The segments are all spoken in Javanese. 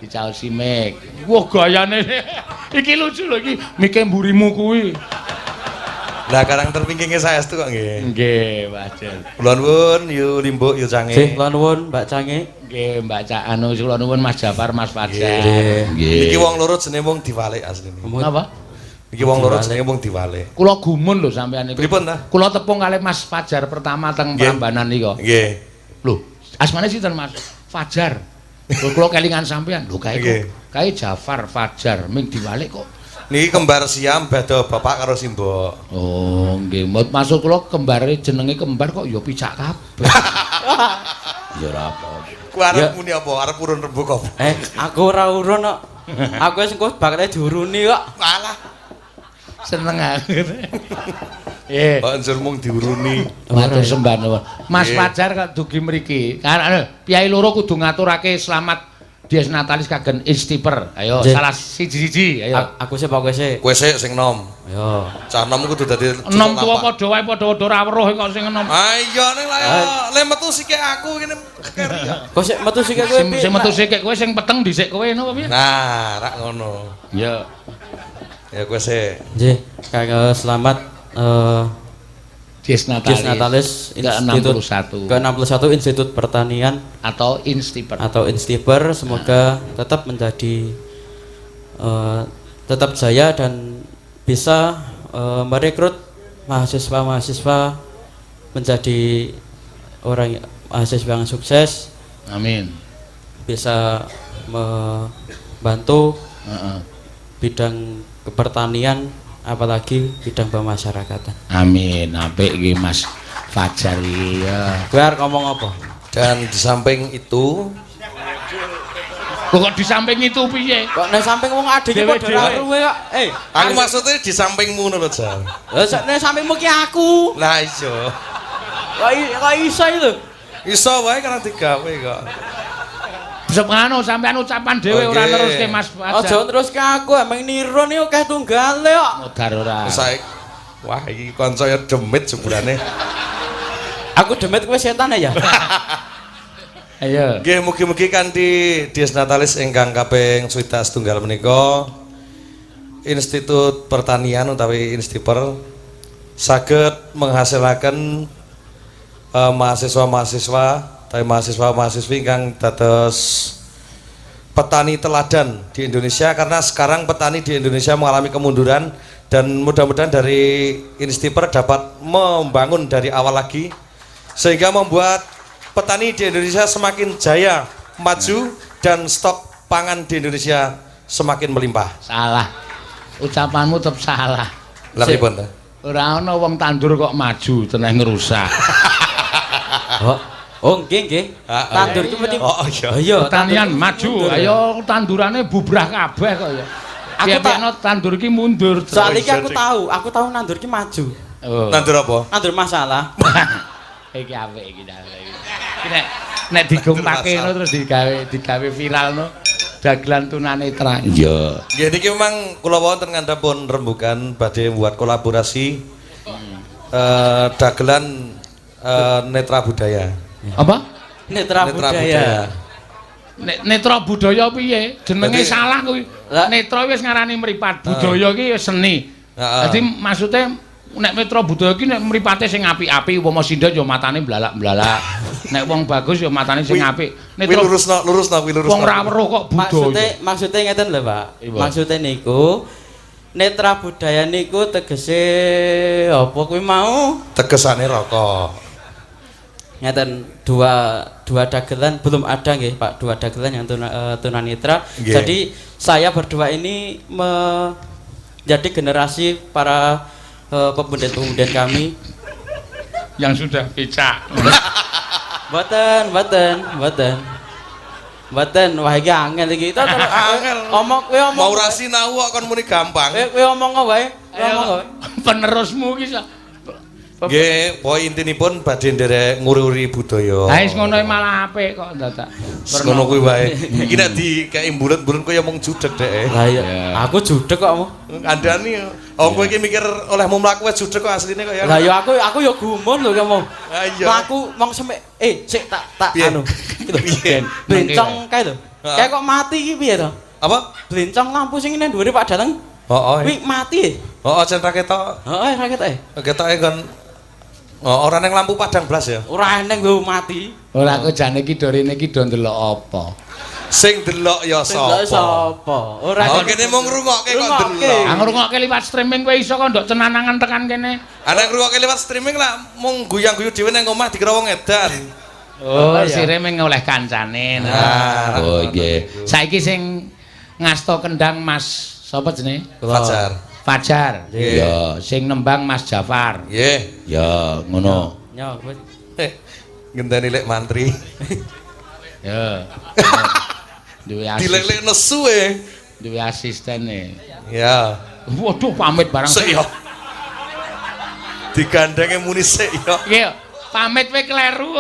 Dicaosi mik. Wah, gayane iki lucu lho iki, mike mburimu kuwi. Lah, karang terpingkinge saestu kok nggih. Nggih, wajar. Kula nuwun Yu Limbuk, Yu Cange. Nggih, kula nuwun Mbak Cange. Nggih, Mbak Cak anu, kula nuwun Mas Jafar, Mas Fajar. Nggih. Iki wong loro jenenge wong diwalik asline. Napa? Iki wong loro jenenge wong diwalik. Kula gumun lho sampean niku. Pripun ta? Kula tepung kalih Mas Fajar pertama teng Prambanan nika. Nggih. Lho, asmane sinten, Mas? Fajar. Lho, kula kelingan sampean. Lho, kae kok kae Jafar Fajar ming diwalik kok. Niki kembar siam, beda bapak karo simbok. Oh, nggih. Maksud kula kembare jenenge kembar kok ya picak kabeh. Ya ora apa-apa. Ku arep muni apa? Arep urun rembug apa? Eh, aku ora urun kok. Aku wis engko bakal diuruni kok. Alah. Seneng aku. Eh, Kok njur mung diuruni. Matur sembah nuwun. Mas Fajar kok dugi mriki. Kan anu, piyai loro kudu ngaturake selamat Dies Natalis kagem Instiper. Ayo, salah siji-siji, ayo. Aku sih, pokoke sih. Kowe sik sing nom. Ayo. Cah nom kudu dadi Enom tuwa padha wae, padha-padha ora weruh kok sing enom. Ah iya, ning lah ya le metu sike aku kene keri ya. Kok sik metu sik kowe? Sing sing metu sik kowe, sing peteng dhisik kowe ngono apa piye? Nah, rak ngono. Ya. Ya kowe sik. Nggih, kagem selamat Dies Natalis. Dies Natalis Institut ke-61 ke-61 Institut Pertanian atau Instiper. Atau Instiper, semoga tetap menjadi tetap jaya dan bisa merekrut mahasiswa-mahasiswa menjadi orang mahasiswa yang sukses, Amin. Bisa membantu bidang kepertanian, apalagi bidang pemasyarakatan. Amin. Apik iki Mas Fajar iki ya. Kowe arep ngomong apa? Dan di samping itu Kok kok di samping itu piye? Kok nek samping wong adike padha Dewe-dewe. ora ruwe kok. Eh, aku maksudnya di sampingmu ngono lho, Jan. Lah, nek sampingmu ki aku. Lah iya. Kok iso itu? Iso wae karena digawe kok. Bisa nganu sampean ucapan dhewe ora neruske Mas Aja Fajar. terus ke aku, emang niru nih akeh tunggale kok. Modar ora. Saik. Wah, iki kanca ya demit jebulane. Aku demit, kowe setan ya? Ayo. Nggih, mugi-mugi kanthi Dies Natalis ingkang kaping 61 menika Institut Pertanian utawi Instiper saged menghasilkan mahasiswa-mahasiswa utawi mahasiswa-mahasiswi ingkang dados petani teladan di Indonesia, karena sekarang petani di Indonesia mengalami kemunduran dan mudah-mudahan dari Instiper dapat membangun dari awal lagi sehingga membuat petani di Indonesia semakin jaya, maju, dan stok pangan di Indonesia semakin melimpah. Salah. Ucapanmu tetep salah. Lah, pripun ta? Ora ana wong tandur kok maju, teneh ngerusak. Oh, oh nggih nggih. Ah, ah. Tandur ki mesti Oh iya. Iya, Pertanian tandur ki maju, mundur. Ayo tandurane bubrah kabeh kok ya. Aku Piye-piyeno tandur ki mundur. Soalnya iki aku Iya, Cik. tahu, aku tahu nandur ki maju. Oh. Nandur apa? Nandur masalah. Iki apik iki, apik iki. Iki nek nek digompake ngono terus digawe digawe viral no. Dagelan tunanetra. Iya. Nggih, niki memang kula wonten ngandhapun rembugan badhe buat kolaborasi dagelan netra budaya. Apa? Netra, Netra budaya. Netra budaya piye? Jenenge salah kuwi. Lah- Netra wis ngarani mripat, budaya ki wis seni. Heeh. Dadi maksudnya nek netra budaya ki nek mripate sing apik-apik, umpama sinden ya matane blalak-blalak. Nek wong bagus ya matane sing apik. Kuwi Netra lurusno, lurusno kuwi, lurusno. wong ra weruh kok Maksudnya budaya. Maksudnya ngeten lho, Pak. Iya. Maksudnya niku netra budaya niku tegese apa kuwi mau? Tegesane rokok. Ngeten, dua dua dagelan belum ada nggih, Pak, dua dagelan yang tunanetra. Nggih. Jadi saya berdua ini menjadi generasi para pemuda-pemuda kami. Yang sudah picak. Mboten, mboten, mboten. Mboten, wah, iki angel iki. Itu Angel. Omong kowe omong. Mau ra sinau kok kon muni gampang. Kowe kowe omong wae. Kowe omong wae. Penerusmu ki Nggih, pokoke intinipun badhe nderek nguri-uri budaya. Ha wis ngono malah apik kok dadak. Ngono kuwi wae. Iki nek dikeki bulet-bulet kaya mung judeg dhek. Lah iya, Ya. aku judeg kok mu. Kandhani. Oh, kowe iki mikir olehmu mlaku wis judeg kok asline kok ya. Lah ya aku ya gumun lho kamu. Lah iya. Mlaku mong sampe sik tak tak Piye? anu. Iki lho. Piye? Bencong kae lho. Kayak kok mati iki piye to? Apa? Blencong lampu sing nang dhuwure Pak Dalang. Heeh. Kuwi mati. Heeh, jen ra ketok. Heeh, ra ketok. Ketoke kon oh, ora neng lampu padang blas ya. Ora eneng lho mati. Ora aku jane iki dorene iki do ndelok apa. Sing delok ya Sing delok sapa? sapa? Ora Oh, kene mung ngrungokke kok delok. Ah ngrungokke liwat streaming kowe iso kok ndok cenanangan tekan kene. Ana ngrungokke liwat streaming lah mung guyang-guyu dhewe nang omah dikira wong edan. Oh, sire mung oleh kancane. Nah. Oh nggih. Saiki sing ngasta kendang Mas sapa jenenge? Fajar. Fajar. Nggih. Ya, sing nembang Mas Jafar. Nggih. Ya, ngono. Yo, wis. Ngenteni lek mantri. Ya. Duwe asisten. Dilek-lek nesu e. Duwe asistene. Ya. Waduh, pamit barang. Sik ya. Digandenge muni sik ya. Iya, pamit kowe kleru.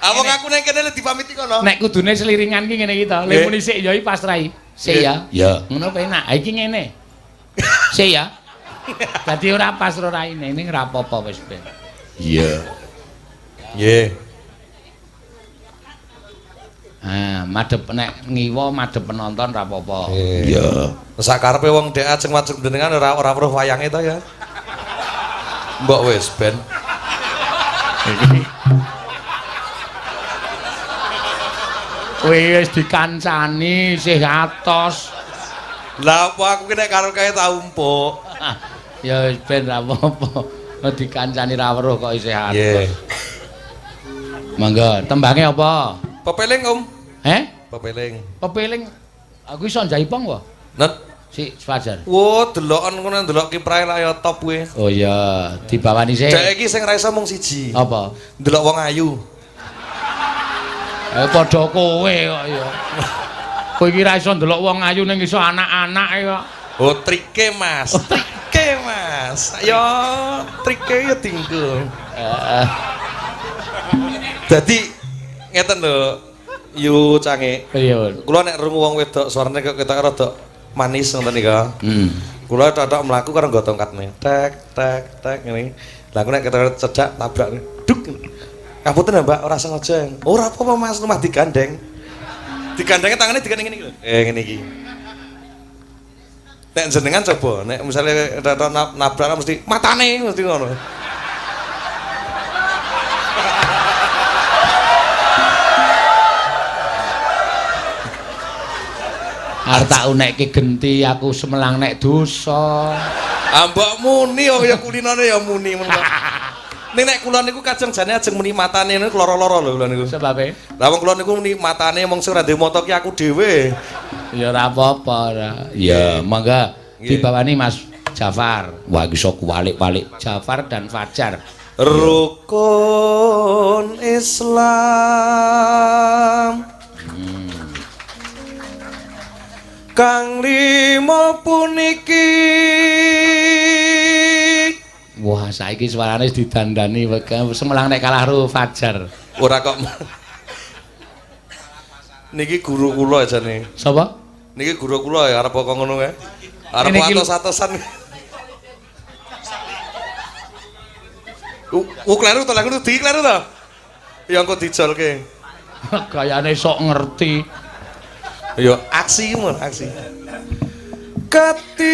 Ah wong aku nang kene lek dipamiti kono. Nek kudune seliringan ki ngene iki to. Lek muni sik ya iki pas rai. Sik ya. Ya. Ngono penak. Ha iki ngene. Sik ya. Dadi ora pas ro raine, ning ora apa-apa wis ben. Iya. Nggih. Ah, madhep nek ngiwa madhep penonton ora apa-apa. Iya. Sakarepe wong dek ajeng majeng jenengan ora ora weruh wayange to ya. Mbok wis ben. Kowe wis dikancani isih atos. Lah apa aku ki nek karo kae tau empuk. Ya wis ben ra apa-apa. Dikancani ra weruh kok isih atos. Nggih. Monggo, tembange apa? Pepeling, Om. Heh? Pepeling. Pepeling. Aku iso njaipong wae. Nen. Si Fajar. Wo, deloken ngono ndelok kiprahe lah ya top kowe. Oh iya, dibawani sik. Dek iki sing ra iso mung siji. Apa? Ndelok wong ayu. Padha kowe kok ya. Kowe iki ra iso ndelok wong ayu ning iso anak-anak kok. Oh, trike, Mas. Trike, Mas. Ayo, trike ya dinggo. Heeh. Dadi ngeten lho, Yu Cange. Pripun? Kula nek rungu wong wedok suarane kok ketok rada manis ngoten nika. Heeh. Kula totok mlaku karo nggo tongkatne. Tek tek tek ngene. Lah aku nek ketok cedak tabrak. Duk. Ngapunten ya, Mbak, ora sengaja. Ora apa-apa, Mas, rumah digandeng. Digandenge tangane digandeng ngene iki lho. Ngene iki. Nek jenengan coba, nek misale totok nabrak mesti matane mesti ngono. Arep tak unekke genti aku semelang nek dosa. Ah mbok muni wong ya kulinane ya muni men kok. Ning nek kula niku kajeng jane ajeng muni matane niku lara-lara lho kula niku. Sebabe? Lah wong kula niku muni matane wong sing ora duwe mata ki aku dhewe. Ya ora apa-apa ora. Ya monggo dibawani Mas Jafar. Wah iso kuwalik-walik Jafar dan Fajar. Rukun Islam. Kang lima puniki. Wah saiki suarane wis didandani semelang nek kalah ro Fajar. Ora kok. Niki guru kula jane. Sapa? Niki guru kula ya arep kok ngono kae. Arep atos-atosan. Kleru to, kleru di kleru to. Ya engko dijolke. Gayane sok ngerti. Ya aksi mun aksi. Ketindakno.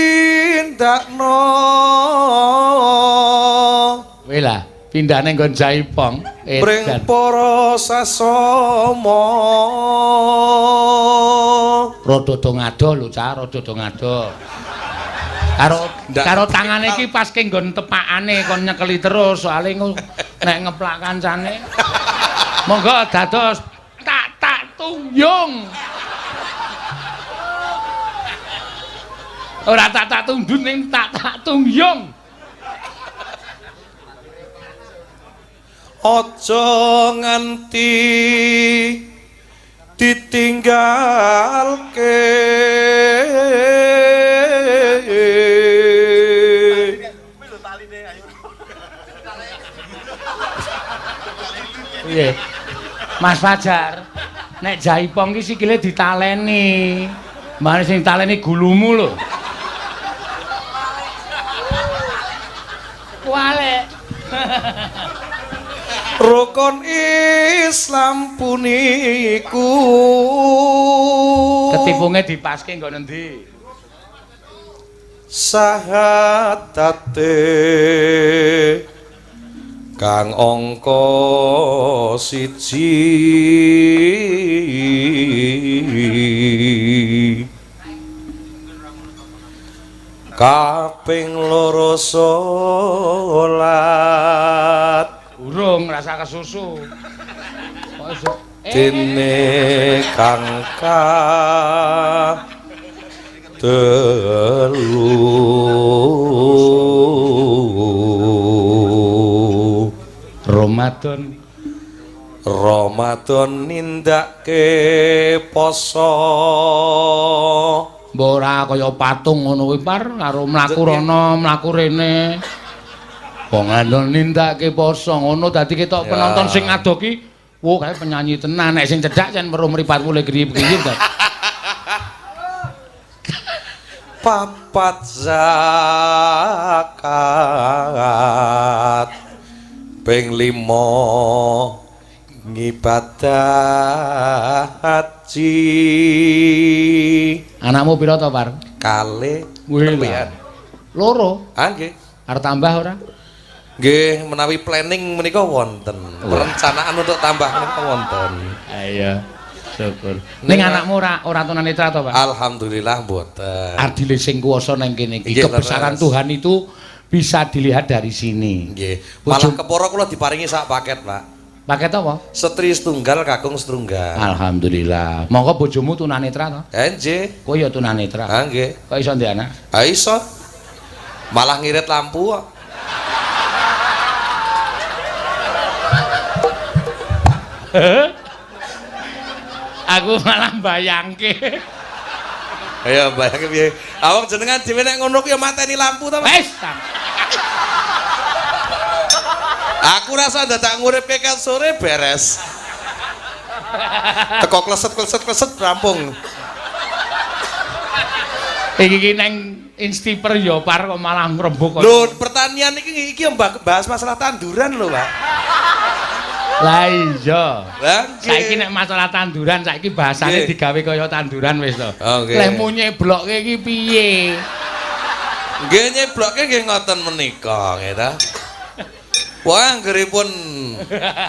Kowe lah pindahne nggon Jaipong. Pring para sasama. Rada do ngado lho cah, rada do ngado. Karo tangane iki pas ke nggon tepakane kon nyekeli terus soalé nek ngeplak kancane. Monggo dados tak tak tunjung. Ora tak tak tundun ning tak tak tungyung. Aja nganti ditinggalke. Piye? Mas Fajar, nek jaipong ki sikile ditaleni. Mane sing taleni gulumu lho. Kuale. Rukun Islam puniku. Ketipunge dipaske nggon endi? Sahadate kang angka 1, kaping 2 salat. Urung rasa kesusu. Kok iso? Dene kang telu. Ramadan. Ramadan nindake poso. Mbok ora kaya patung ngono kuwi par karo mlaku rono mlaku rene. Wong andon nindake poso ngono dadi ketok penonton sing ado ki wo kae penyanyi tenan, nek sing cedhak yen weruh mripatmu le griyip-griyip ta. 4 zakat, ping 5 ngibadah haji. Anakmu pira to, Par? Kalih. Wih. Loro. Ah nggih. Arep tambah ora? Nggih, menawi planning menika wonten. Perencanaan untuk tambah menika wonten. Iya. Syukur. Ning anakmu ora tunanetra to, Pak? Alhamdulillah mboten. Adile sing kuwasa nang kene iki. Kebesaran Tuhan itu bisa dilihat dari sini. Nggih. Malah kepara kula diparingi sak paket, Pak. Paket apa? Setri setunggal kakung setunggal. Alhamdulillah. Monggo bojomu tunanetra to? Nggih. Kowe ya tunanetra. Ha nggih. Kok iso ndek anak? Ha iso. Malah ngirit lampu kok. Aku malah bayangke. Ayo bayangke piye? Awak jenengan dhewe nek ngono ku ya mateni lampu to, Mas. Wis. Aku rasa dadak nguripke kan sore beres. Teko kleset-kleset-kleset rampung. Iki ki neng Instiper ya par kok malah ngrembug. Lho, pertanian iki iki bahas masalah tanduran lho, Pak. Lah iya. Saiki nek masalah tanduran saiki bahasane digawe kaya tanduran wis to. Lehmu nyeblokke iki piye? Nggih nyeblokke nggih ngoten menika nggih ta. Wah, anggeripun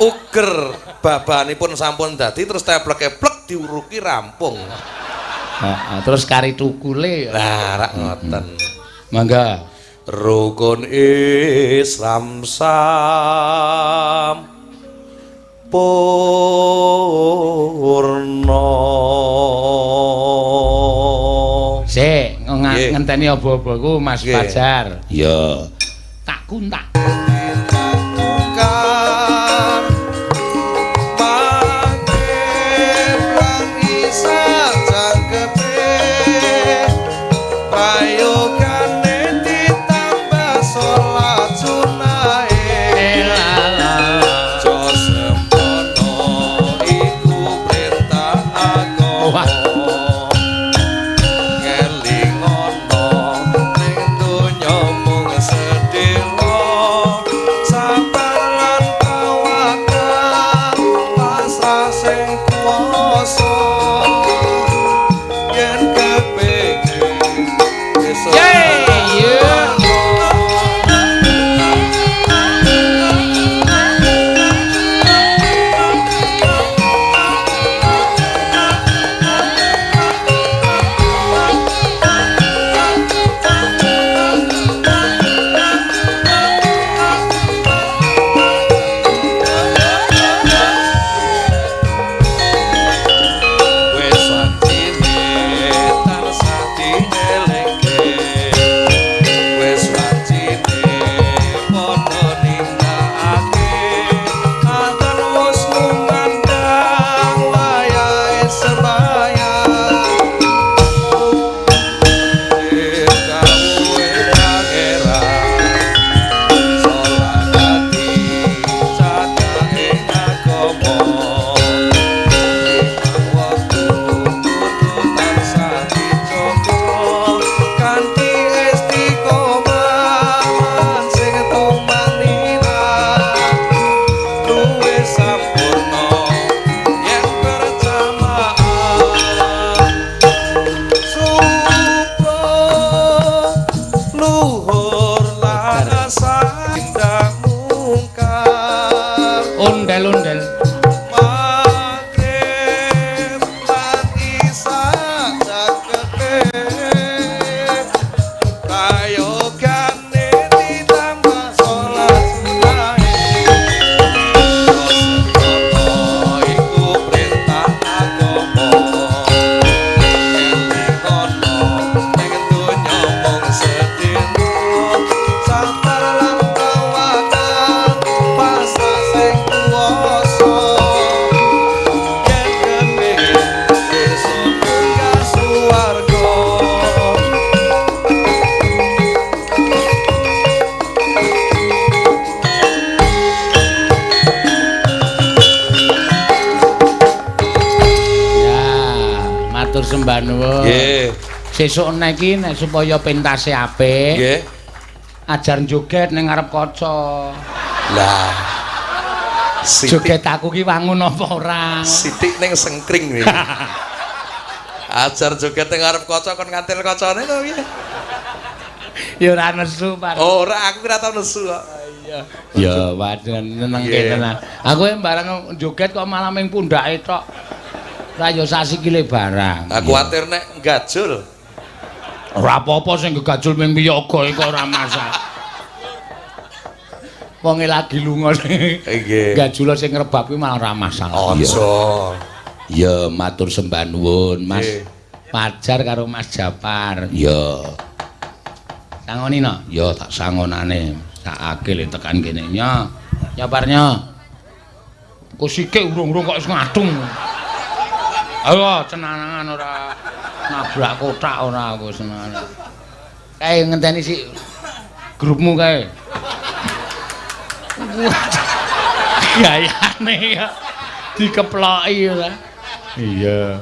uger babanipun sampun dadi terus teplek-eplek diuruki rampung. Heeh, terus kari tukule. Lah rak ngoten. Mangga. Rukun Islam sampurna. Sik, ngenteni obo-obo ku Mas Fajar. Iya. Tak kuntak. Ondel-ondel. Magrib lan isya cakete prayogane ditambah salat sunnahe. Iku perintah agama. Kono ning donya mung sedina, sabar lan tawakal pasrah sing kuwasa. Yen kepengin besok munggah swarga. Ya, matur sembah nuwun. Nggih. Sesuk nek iki nek supaya pentase apik, Nggih. ajar joget ning ngarep kaca. Lah. Sithik Joget aku ki wangun apa ora? sithik ning sengkring iki. Ajar joget ning ngarep kaca kon ngantil kacane to piye? Ya ora nesu, Pak. Ora, aku ora tau nesu kok. Ya, waduh nyenengke Nggih. tenan. Aku yang barang joget kok malah ming pundhake tok. Lah ya sak sikile barang. Aku kuwatir nek gajul. Ora apa-apa sing gegajul ming piyaga iku ora masalah. Wonge lagi lunga sing Nggih. gajul sing ngrebab kuwi malah ora masalah. Aja. Ya matur sembah nuwun Mas Nggih. Fajar karo Mas Japar. Ya. Sangoni no? Ya tak sangonane. Sakake le tekan kene. Nya. Japarnya. Kok sike urung-urung kok wis ngadung. Ayo cenangan ora nabrak kotak ora aku senengane. Kae ngenteni si grupmu kae. Gayane ya dikeploki ora. Iya.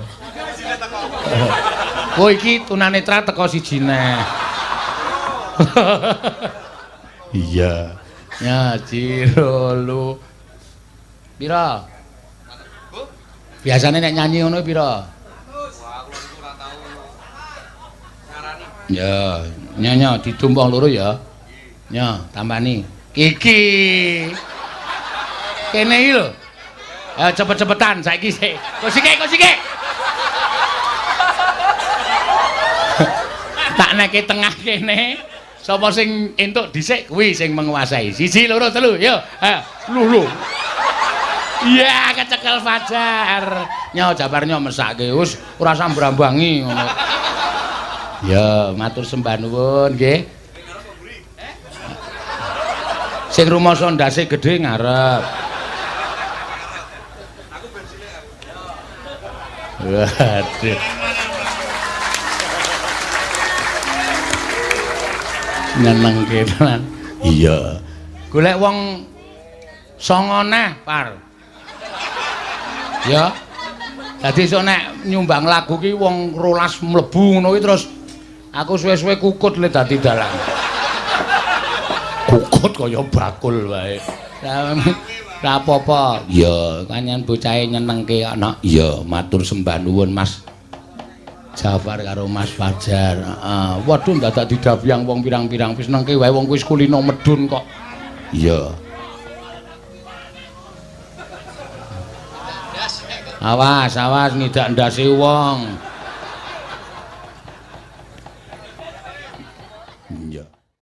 Oh iki tunanetra teko siji neh. Iya. Ya Cirolu. Pira? Biasane nek nyanyi ngono pira? Ya, nyonya ditumpang loro ya. Nyo, tambani. Iki. Kene iki lho. Ayo cepet-cepetan saiki sik. Kok sike, kok sike. Tak neke tengah kene. Sapa sing entuk dhisik kuwi sing menguasai. 1 2 3, yo. Ha, lu. Iya, kecekel Fajar. Nyo Japar nyo mesake wis ora sambrambangi ngono. Ya, matur sembah nuwun nggih. Sing rumasa ndase gedhe ngarep. Waduh. Nyenengke tenan. Iya. Golek wong songo neh, Par. Ya. Dadi esuk nek nyumbang lagu ki wong 12 mlebu ngono ki terus aku suwe-suwe kukut le dadi dalang. Kukut kaya bakul wae. Ora apa-apa. Ya, kanyan bocahe nyenengke ana. Ya, matur sembah nuwun Mas Jafar karo Mas Fajar. Heeh. Waduh dadak didabyang wong pirang-pirang wis nengke wae wong kuwi kulino medun kok. Iya. Awas, awas ngidak ndase wong.